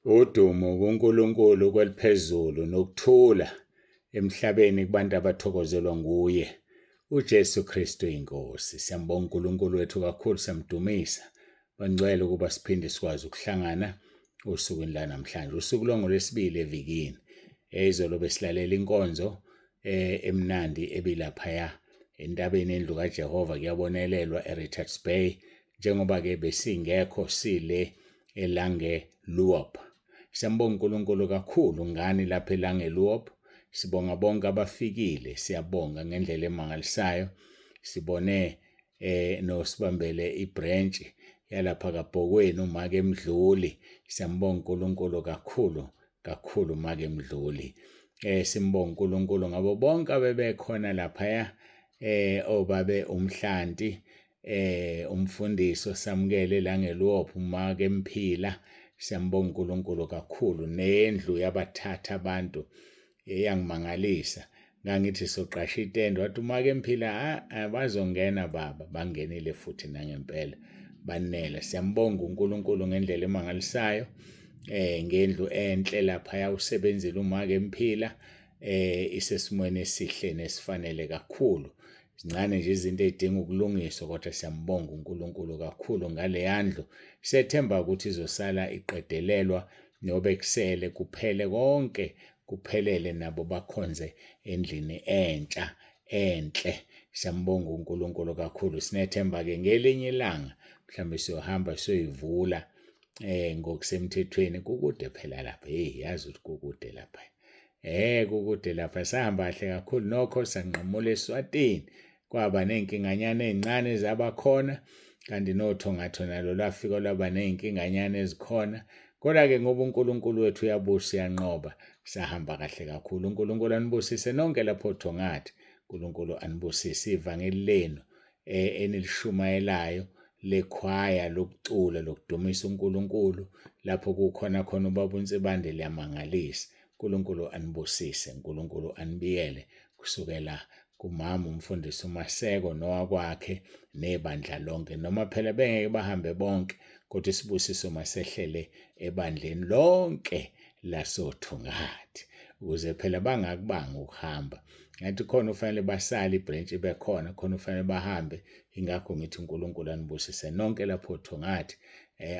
Udumo kuNkulunkulu kweliphezulu nokuthula emhlabeni kubantu abathokozelwa nguye uJesu Kristu inkosi. Siyambonga uNkulunkulu wethu kakhulu, siyamdumisa. Bangcwele ukuba siphinde sikwazi ukuhlangana osukwini lanamhlanje, usuku lwangolwesibili evikini. Izolo besilalela inkonzo emnandi ebilaphaya entabeni endlu kaJehova kuyabonelelwa eRichards Bay njengoba-ke besingekho sile eLange Luop. Siyambonga uNkulunkulu kakhulu ngani lapha eLange Luop. Sibonga bonke abafikile, siyabonga ngendlela emangalisayo. Sibone nosibambele ibranch yalapha kaBhokweni uMake Mdluli. Siyambonga uNkulunkulu kakhulu kakhulu Make Mdluli. Simbonga uNkulunkulu ngabo bonke abebekhona laphaya obabe uMhlanti umfundisi osamukele la ngeluophu make mphila siyambonga uNkulunkulu kakhulu nendlu yabathatha abantu eyangimangalisa ngangithi soqasha itende wathi umake mphila bazongena baba bangenile futhi nangempela banele siyambonga uNkulunkulu ngendlela emangalisayo ngendlu enhle lapha yawusebenzile umake mphila isesimweni esihle nesifanele kakhulu Zincane nje izinto ey'dinga ukulungiswa kodwa siyambonga uNkulunkulu kakhulu ngaleya ndlu. Sethemba ukuthi izosala iqedelelwa nobe kusele kuphele konke kuphelele nabo bakhonze endlini entsha enhle. Siyambonga uNkulunkulu kakhulu. Sinethemba-ke ngelinye ilanga mhlawumbe siyohamba siyoyivula ngokusemthethweni kukude phela lapha. Hey yazi ukuthi kukude lapha. Kukude lapha sahamba kahle kakhulu nokho sanqamula eSwatini kwaba ney'nkinganyana ey'ncane ezabakhona kanti nothongatho nalo lwafika lwaba ney'nkinganyana ezikhona kodwa-ke ngoba uNkulunkulu wethu uyabusa uyanqoba sahamba kahle kakhulu. uNkulunkulu anibusise nonke lapho thongathi uNkulunkulu anibusise ivangeli lenu enilishumayelayo lekhwaya lokucula lokudumisa uNkulunkulu lapho kukhona khona ubaba uNsibande liyamangalisa. uNkulunkulu anibusise, uNkulunkulu anibiyele kusukela kumama umfundisi uMaseko nowakwakhe nebandla lonke noma phela bengeke bahambe bonke kodwa isibusiso masehlele ebandleni lonke lasoThongathi ukuze phela bangakubanga ukuhamba ngathi khona ufanele basale ibranch ibe khona khona ufanele bahambe ingakho ngithi uNkulunkulu anibusise nonke lapho Thongathi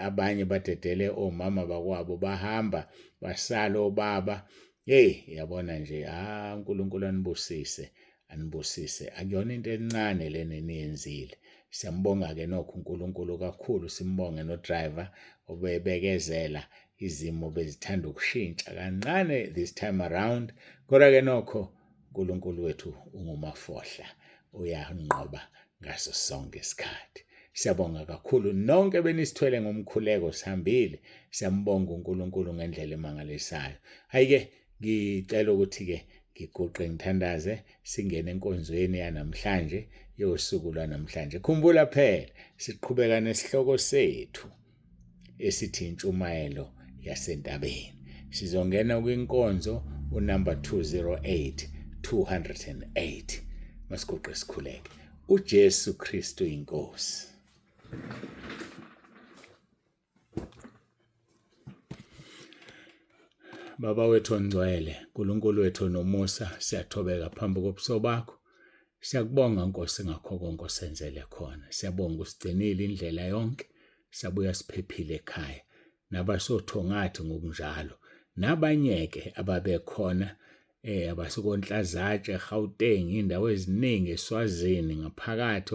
abanye badedele omama bakwabo bahamba basala obaba hey yabona nje ah uNkulunkulu anibusise anibusise akuyona into encane lena eniyenzile siyambonga ke nokho uNkulunkulu kakhulu simbonge no driver obebekezela izimo bezithanda ukushintsha kancane this time around kodwa ke nokho uNkulunkulu wethu ungumafohla uyanqoba ngaso sonke isikhathi. Siyabonga kakhulu nonke benisithwele ngomkhuleko sihambile. Siyambonga uNkulunkulu ngendlela emangalisayo. Hayike ngicela ukuthi ke ngiguqe ngithandaze singene enkonzweni yanamhlanje yosuku lwanamhlanje. Khumbula phela siqhubeka nesihloko sethu esithi intshumayelo yasentabeni. Sizongena kwinkonzo unumber 208 208. Masiguqe sikhuleke. uJesu Kristu inkosi. Baba wethu ongcwele, uNkulunkulu wethu nomusa, siyathobeka phambi kobuso bakho. Siyakubonga Nkosi ngakho konke osenzele khona. Siyabonga usigcinile indlela yonke, sabuya siphephile ekhaya. Nabasothongathi ngokunjalo. Nabanye-ke ababekhona abasukonhlazatshe eGauteng indawo eziningi eSwazini ngaphakathi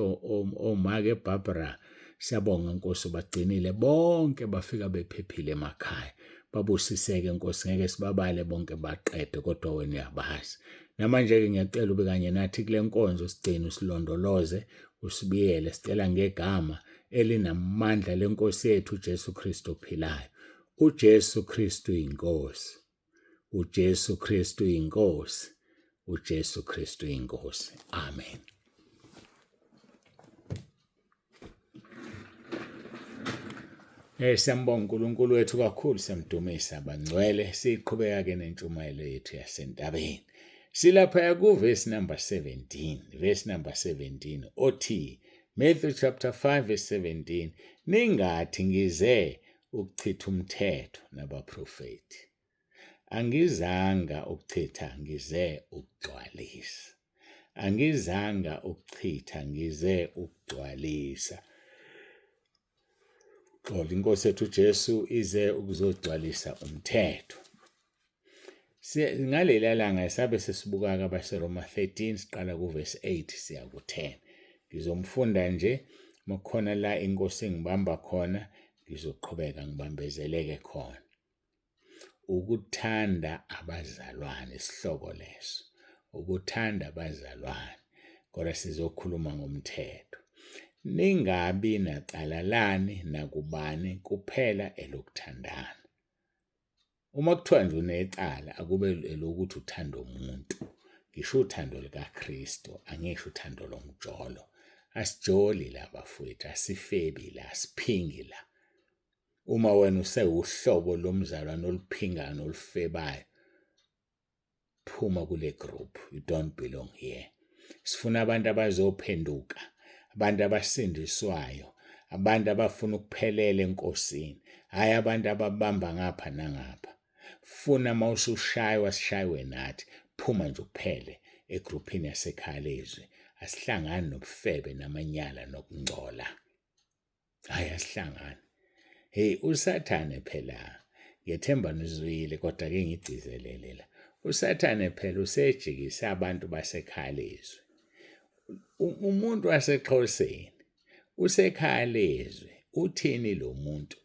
omake Barbara siyabonga Nkosi ubagcinile bonke bafika bephephile emakhaya babusiseke Nkosi ngeke sibabale bonke baqede kodwa wena uyabazi namanje ke ngiyacela ube kanye nathi kule nkonzo sigcine usilondoloze usibiyele sicela ngegama elinamandla lenkosi yethu uJesu Kristu ophilayo uJesu Kristu inkosi uJesu Kristu inkosi uJesu Kristu inkosi amen. Siyambonga uNkulunkulu wethu kakhulu siyamdumisa bangcwele siqhubeka ke nentshumayelo yethu yasentabeni. Silapha ku verse number 17, verse number 17 othi Matthew chapter 5 verse 17 ningathi ngize ukuchitha umthetho nabaprofethi. Angizanga ukuchitha, ngize ukugcwalisa. Angizanga ukuchitha, ngize ukugcwalisa. Xola, inkosi yethu uJesu ize ukuzogcwalisa umthetho. Ngalela langa sabe sesibuka-ke abaseRoma 13 siqala kuvesi 8 siya ku-10. Ngizomfunda nje makukhona la inkosi engibamba khona ngizoqhubeka ngibambezeleke khona. Ukuthanda abazalwane isihloko leso. Ukuthanda abazalwane kodwa sizokhuluma ngomthetho. Ningabi nacala lani nakubani kuphela elokuthandana. Uma kuthiwa nje unecala akube elokuthi uthanda umuntu. Ngisho uthando lukaKristu, angisho uthando lomjolo. Asijoli la bafowethu, asifebi la, asiphingi la. Uma wena usewuhlobo lomzalwane oluphingayo nolufebayo, phuma kule group, you don't belong here. Sifuna abantu abazophenduka, abantu abasindiswayo, abantu abafuna ukuphelela eNkosini, hhayi abantu ababamba ngapha nangapha. Funa uma usushaywa sishaywe nathi, phuma nje uphele egruphini yasekhaya lezwi. Asihlangani nobufebe namanyala nokungcola. Hayi asihlangani. Hey uSathane phela ngethemba nizwile kodwa ke ngigcizelele la. USathane phela usejikise abantu basekhaya lezwi. Umuntu waseXhoseni usekhaya lezwi uthini lo muntu?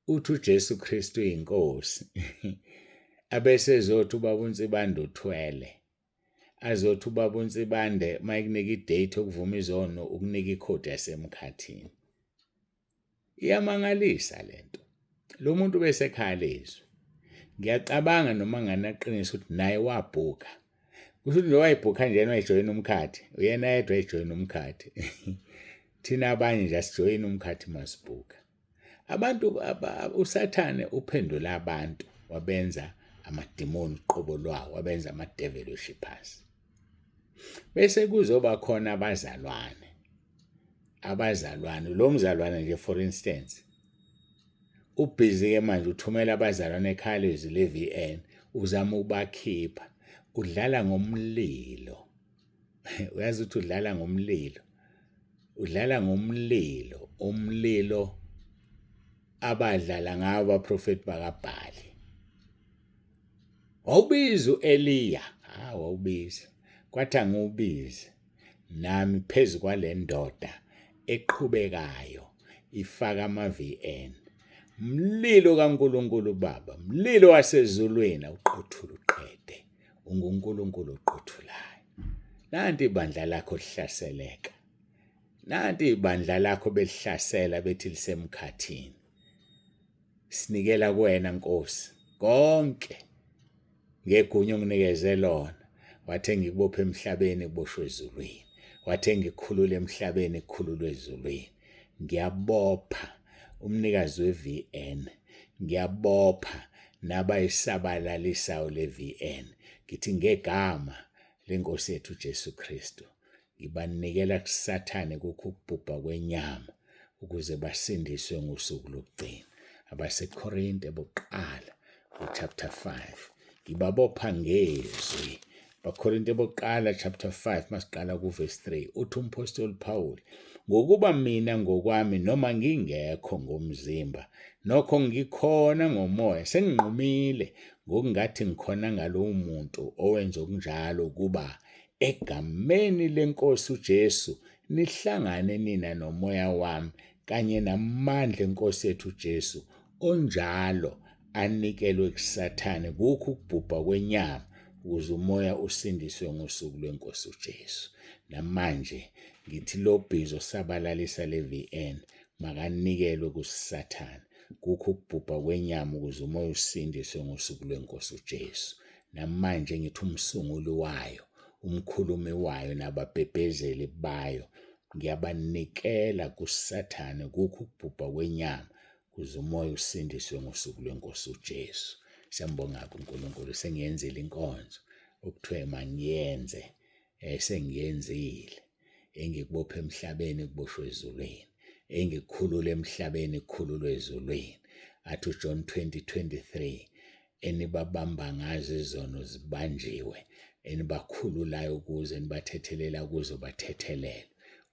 Uthi uJesu Kristu uyinkosi. Abese ezothi ubaba uNsibande uthwele. Azothi ubaba uNsibande uma ekunika idate yokuvuma izono ukunika ikhodi yasemkhathini. Iyamangalisa lento. Lo muntu besekhala izwi. Ngiyacabanga noma nganaqiniso ukuthi naye wabhuka. Kusho ukuthi lo wayebhukha nje yena wayejoyina umkhathi. Uyena yedwa wayejoyina umkhathi. Thina abanye nje asijoyini umkhathi masibhuka. Abantu uSathane uphendula abantu wabenza amadimoni qobo lwawo wabenza ama-devil worshippers. Bese kuzoba khona abazalwane. Abazalwane lo mzalwane nje for instance ubhizi ke manje uthumela abazalwane ekhaya lezwi le-VN uzama ukubakhipha udlala ngomlilo. Uyazi ukuthi udlala ngomlilo, udlala ngomlilo, umlilo abadlala ngawo abaprofethi bakaBhali. Wawubiza u-Eliya, ha wawubiza, kwathi angiwubize nami phezu kwale ndoda eqhubekayo ifaka ama-VN. Mlilo kaNkulunkulu Baba, mlilo wasezulwini awuqothule uqede. UnguNkulunkulu oqothulayo. Nanti ibandla lakho lihlaseleka. Nanti ibandla lakho belihlasela bethi lisemkhathini. Sinikela kuwena Nkosi konke ngegunya onginikeze lona. Wathe ngikubophe emhlabeni kuboshwe ezulwini. Wathe ngikhulule emhlabeni kukhululwe ezulwini. Ngiyabopha umnikazi we-VN. Ngiyabopha nabayisabalalisayo le-VN. Ngithi ngegama lenkosi yethu uJesu Kristu ngibanikela kuSathane kukho ukubhubha kwenyama ukuze basindiswe ngosuku lokugcina. AbaseKorinte bokuqala chapter 5 ngibabopha ngezwi. Bakorinte bokuqala chapter 5 masiqala kuverse 3 uthi umphostoli Paul ngokuba mina ngokwami noma ngingekho ngomzimba nokho ngikhona ngomoya senginqumile ngokungathi ngikhona ngalowo muntu owenza okunjalo kuba egameni lenkosi uJesu nihlangane nina nomoya wami kanye namandla enkosi yethu uJesu onjalo anikelwe kuSathane kukho ukubhubha kwenyama ukuze umoya usindiswe ngosuku lwenkosi uJesu. Namanje ngithi lo bhizi osabalalisa le VN makanikelwe kuSathane kukho ukubhubha kwenyama ukuze umoya usindiswe ngosuku lwenkosi uJesu. Namanje ngithi umsunguli wayo, umkhulumi wayo nababhebhezeli bayo ngiyabanikela kuSathane kukho ukubhubha kwenyama kuze umoya usindiswe ngosuku lwenkosi uJesu. Siyambonga-ke uNkulunkulu, sengiyenzile inkonzo okuthiwe mangiyenze, eh sengiyenzile. Engikubophe emhlabeni kuboshwe ezulwini. Engikukhulula emhlabeni kukhululwe ezulwini. Athi uJohn 20:23 enibabamba ngazo izono zibanjiwe, enibakhululayo kuzo, enibathethelela kuzo bathethelelwe.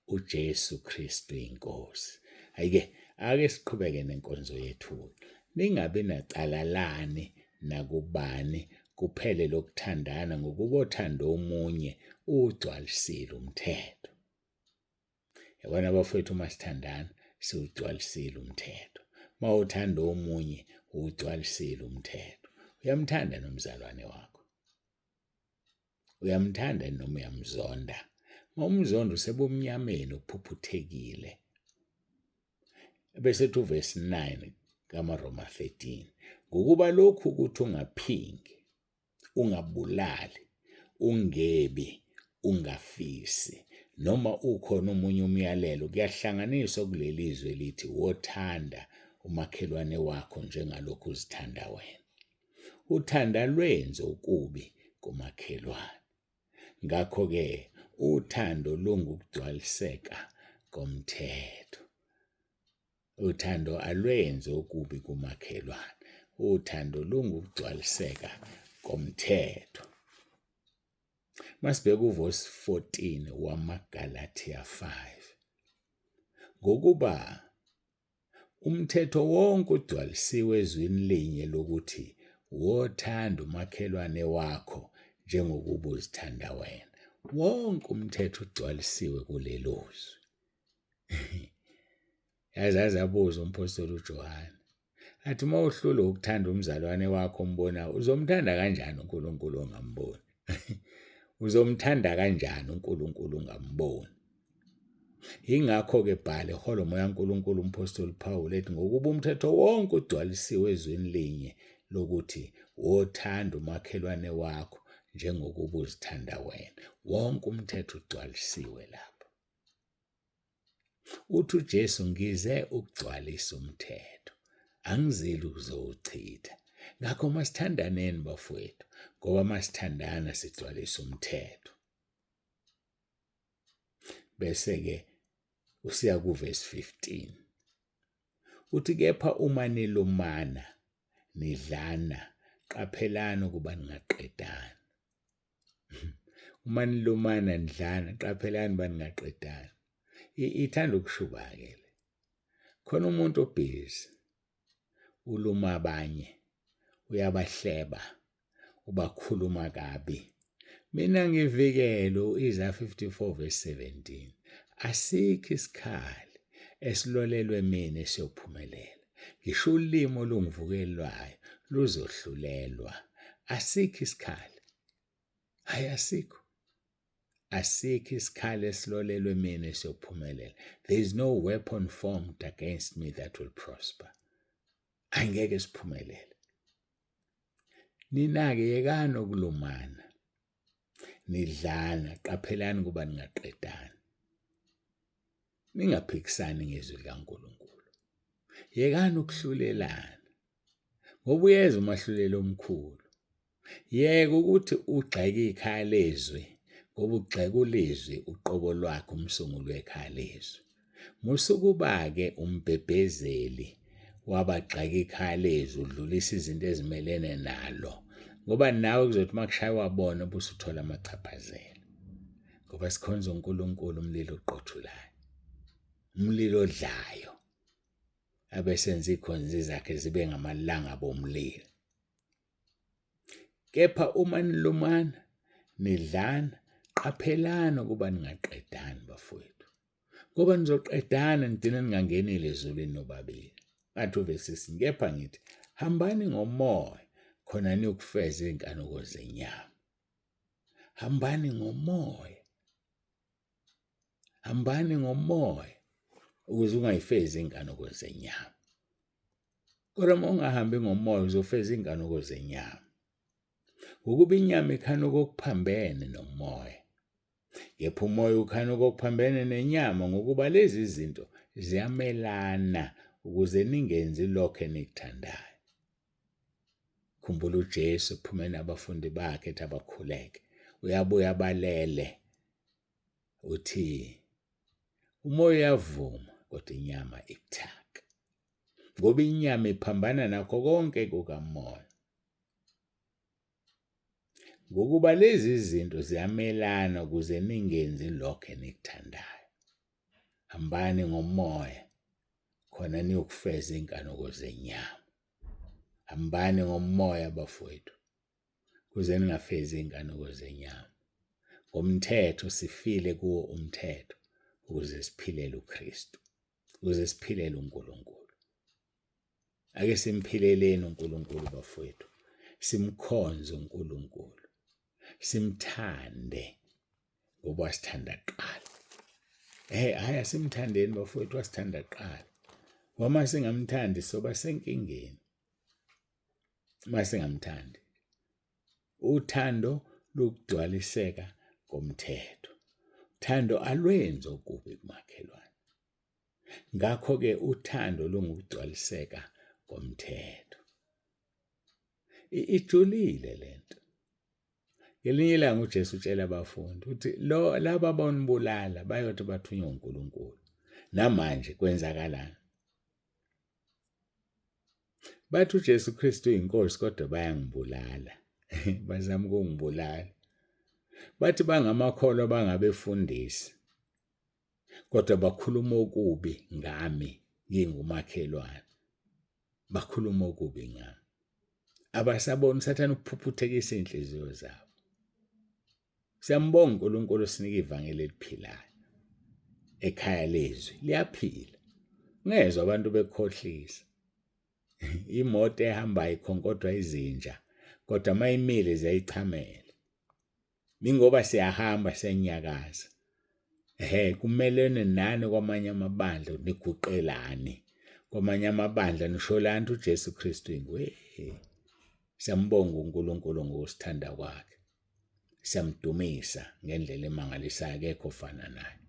UJesu Kristu inkosi. Ayike ake siqhubeke nenkonzo yethu. Ningabi nacala lani nakubani kuphele lokuthandana ngokuba othanda omunye uwugcwalisile umthetho. Yabona bafowethu uma sithandana siwugcwalisile umthetho. Uma uthanda omunye uwugcwalisile umthetho. Uyamthanda nomzalwane wakho. Uyamthanda noma uyamzonda. Uma umzonda usebumnyameni uphuphuthekile. Bese ethi uvesi 9 kamaRoma 13 ngokuba lokhu ukuthi ungaphingi ungabulali ungebi ungafisi noma ukhona omunye umyalelo kuyahlanganiswa kuleli zwi elithi wothanda umakhelwane wakho njengalokhu uzithanda wena. Uthanda lwenze okubi kumakhelwane. Ngakho-ke uthando lungukugcwaliseka komthetho. Uthando alwenzi okubi kumakhelwane. Uthando lungukugcwaliseka komthetho. Masibheke uvesi 14 wamaGalathiya 5. Ngokuba umthetho wonke ugcwalisiwe ezwini linye lokuthi wothanda umakhelwane wakho njengokuba uzithanda wena. Wonke umthetho ugcwalisiwe kulelo zwi. Yaze azabuza umphostoli uJohane athi uma uhlulwa ukuthanda umzalwane wakho ombonayo uzomthanda kanjani uNkulunkulu ongamboni? Uzomthanda kanjani uNkulunkulu ungamboni? Yingakho-ke bhale holo moya kaNkulunkulu umphostoli Paul ethi ngokuba umthetho wonke ugcwalisiwe ezwini linye lokuthi wothanda umakhelwane wakho njengokuba uzithanda wena. Wonke umthetho ugcwalisiwe lapho. Uthi uJesu ngize ukugcwalisa umthetho, angizile ukuzowuchitha. Ngakho masithandaneni bafowethu, ngoba masithandana sigcwalisa umthetho. Bese-ke usiya kuvesi 15. Uthi kepha uma nilumana nidlana qaphelani ukuba ningaqedani. Uma nilumana nidlana qaphelani uba ningaqedani. Ithanda ukushuba-ke le. Khona umuntu obhizi uluma abanye uyabahleba ubakhuluma kabi. Mina ngivikele u-Isaya 54 verse 17. Asikho isikhali esilolelwe mina esiyophumelela. Ngisho ulimi olungivukelwayo luzohlulelwa. Asikho isikhali. Hayi asikho. Asikho isikhali esilolelwe mina esiyophumelela. There is no weapon formed against me that will prosper. Angeke siphumelele. Nina-ke yekani ukulumana. Nidlana, qaphelani kuba ningaqedani. Ningaphikisani ngezwi likaNkulunkulu. Yekani ukuhlulelana. Ngoba uyeza umahluleli omkhulu. Yeka ukuthi ugxeke ikhaya lezwi ngoba ugxeka ulizwi uqobo lwakhe umsunguli wekhaya lezwi. Musukuba-ke umbhebhezeli wabagxeka ikhaya lezwi udlulisa izinto ezimelene nalo ngoba nawe kuzothi uma kushaywa bona ubusuthola amachaphazelo ngoba sikhonza uNkulunkulu umlilo oqothulayo umlilo odlayo abesenza ikhonzi zakhe zibe ngamalanga bomlilo. Kepha uma nilumana nidlana qaphelani ukuba ningaqedani bafowethu ngoba nizoqedana nigcine ningangenile ezulwini nobabili. Athi uvesi 6 kepha ngithi hambani ngomoya khona niyokufeza izinkanuko zenyama. Hambani ngomoya. Hambani ngomoya ukuze ungayifezi inkanuko zenyama. Kodwa uma ungahambi ngomoya uzofeza inkanuko zenyama. Ngokuba inyama ikhanuka okuphambene nomoya. Kepha umoya ukhanuka okuphambene nenyama ngokuba lezi zinto ziyamelana ukuze ningenzi lokho enikuthandayo. Khumbula uJesu ephume nabafundi bakhe ethi abakhuleke. Uyabuya balele. Uthi umoya uyavuma kodwa inyama ibuthaka. Ngoba inyama iphambana nakho konke kukamoya. Ngokuba lezi zinto ziyamelana ukuze ningenzi lokho enikuthandayo. Hambani ngomoya khona niyokufeza inkanuko zenyama. Hambani ngomoya bafowethu kuze ningafezi inkanuko zenyama. Ngomthetho sifile kuwo umthetho ukuze siphilele uKristu, ukuze siphilele uNkulunkulu. Ake simphileleni uNkulunkulu bafowethu, simkhonze uNkulunkulu, simthande ngoba wasithanda kuqala. Eh hhayi asimthandeni bafowethu wasithanda kuqala. Ngoba uma singamthandi soba senkingeni. Uma singamthandi. Uthando lukugcwaliseka komthetho. Uthando alwenzi okubi kumakhelwane. Ngakho-ke uthando lungukugcwaliseka komthetho. Ijulile lento. Ngelinye ilanga uJesu utshela abafundi ukuthi lo laba abonibulala bayothi bathunywa uNkulunkulu. Namanje kwenzakalani? Bathi uJesu Kristu uyinkosi kodwa bayangibulala. Bazama ukungibulala. Bathi bangamakholwa bangabefundisi. Kodwa bakhuluma okubi ngami ngingumakhelwane. Bakhuluma okubi ngami. Abasaboni uSathane ukuphuphuthekisa inhliziyo zabo. Siyambonga uNkulunkulu osinika ivangeli eliphilayo. Ekhaya lezwi liyaphila. Ngezwe abantu bekhohlisa. Imoto ehambayo ikhonkodwa izinja kodwa mayimile ziyayichamela. Ningoba siyahamba siyanyakaza. Ehhe kumelene nani kwamanye amabandla niguqelani. Kwamanye amabandla nisholani uJesu Kristu ingwe. Siyambonga uNkulunkulu ngokusithanda kwakhe. Siyamdumisa ngendlela emangalisayo akekho ofana naye.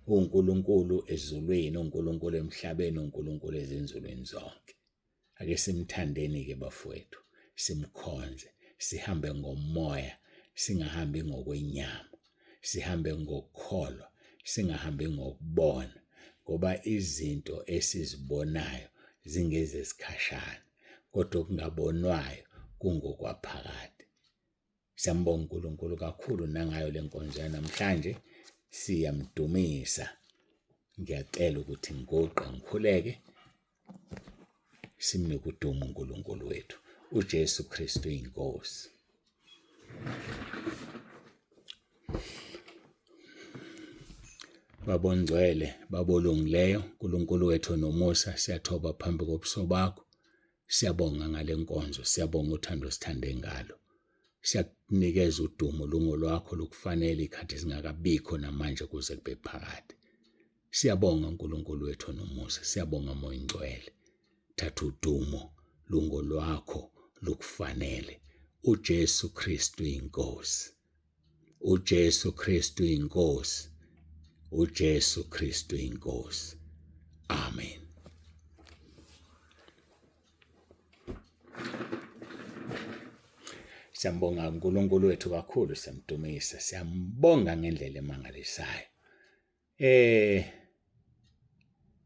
UNkulunkulu ezulwini, uNkulunkulu emhlabeni, uNkulunkulu ezinzulwini zonke. Ake simthandeni-ke bafowethu, simkhonze, sihambe ngomoya, singahambi ngokwenyama, sihambe ngokukholwa, singahambi ngokubona, ngoba izinto esizibonayo zingezesikhashana, kodwa okungabonwayo kungokwaphakade. Siyambonga uNkulunkulu kakhulu nangayo le nkonzo yanamhlanje, siyamdumisa. Ngiyacela ukuthi ngiguqe ngikhuleke, simnike udumo uNkulunkulu wethu. UJesu Kristu iNkosi. Baba ongcwele, Baba olungileyo, uNkulunkulu wethu onomusa, siyathoba phambi kobuso bakho. Siyabonga ngale nkonzo, siyabonga uthando osithande ngalo. Siyakunikeza udumo lungolwakho lukufanele ikhathi zingakabikho namanje kuze kube phakade. Siyabonga uNkulunkulu wethu onomusa, siyabonga Moya Ngcwele. Thatha udumo lungolwakho lukufanele. uJesu Kristu inkosi. uJesu Kristu inkosi. uJesu Kristu inkosi. Amen. Siyambonga uNkulunkulu wethu kakhulu, siyamdumisa, siyambonga ngendlela emangalisayo. Eh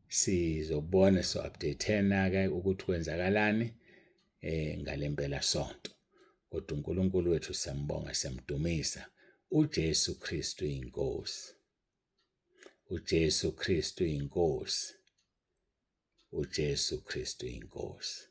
sizobona so update-na ke ukuthi kwenzakalani eh ngalempela sonto. Kodwa uNkulunkulu wethu siyambonga siyamdumisa. uJesu Kristu inkosi. uJesu Kristu inkosi. uJesu Kristu inkosi.